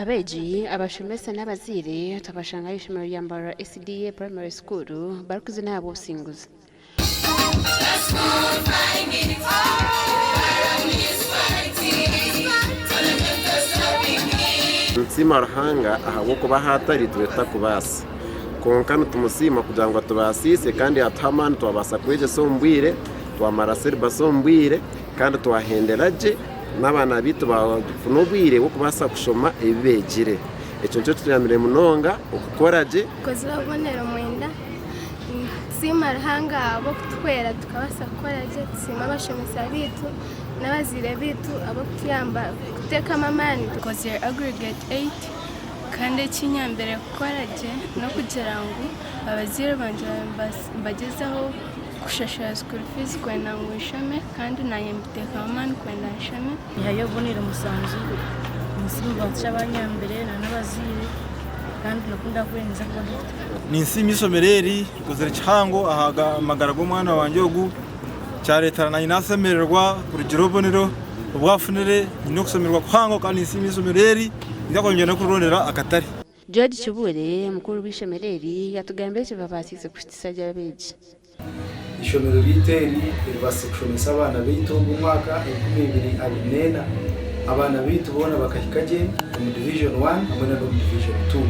Abeegi, abashomesa n'abazaire twabashanga aha ishomero rya Mbarara SDA Primary School barikuzina ahabw'obusinguzi. Nitusiima Ruhanga ahabw'okuba ahu atari itwe tutakubaasa. Kwonka nitumusiima kugira ngu atubaasiise kandi atuhe amaani twabaasa kwegyesa omu bwire, twamara siribasi omu bwire kandi twahendera gye n'abaana baitu baafuna obwire bw'okubaasa kushoma ebi beegire. Ekyo nikyo kituyambire munonga okukora gye. Nkozire obubonero mwenda. Nitusiima Ruhanga ahabw'okutuhwera tukabaasa kukora gye. Tusiima abashomesa baitu n'abazaire baitu ahabw'okutuyamba kuteekamu amaani. Nkozire aggregate 8 kandi ekinyambire kukora gye n'okugira ngu abazaire bangye nibagyezaho kushashura school fees kwenda ngu nshome kandi naanye mbiteekamu amaani kwenda nshome. Nyihayo obubonero musanju, ninsiima abantu abanyambire n'abazaire kandi nikwo ndakuba kuba dokita. Ninsiima eishomero eri rikozire kihango aha magara g'omwana wangye ogu, kyareetera naanye nasemererwa kurugira obubonero obu afunire, nyine okushemererwa kuhango kandi ninsiima eishomero eri, ninza kwongyera n'okurirondera akatare. George Kibuule, mukuru w'eishomero eri yatugambira ekibabaasiise kuhikisa gye abeegi. Eishomero ryaitu eri ribaasize kushomesa abaana baitu ogu omwaka 2024. Abaana baitu boona bakahika gye omu Division One hamwe na n'omu Division Two.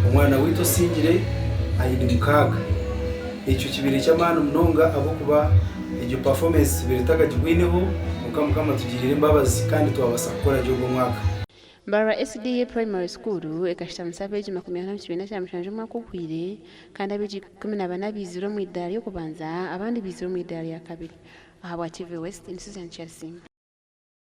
Omwana waitu osingire aine mukaaga. Ekyo kibaire ky'amaani munonga ahabw'okuba egyo performance tubaire tutakagibwineho kwonka Mukama atugiriire embabazi kandi twabaasa kukora gye ogu omwaka. Mbarara SDA Primary School ekashutamisa abeegi 40 omu kibiina kya mushanju omwaka oguhweire kandi abeegi 14 baizire omu idaara ry'okubanza abandi baizire omu idaara rya kabiri. Ahabwa TV West, ni Susan Kyarisiima.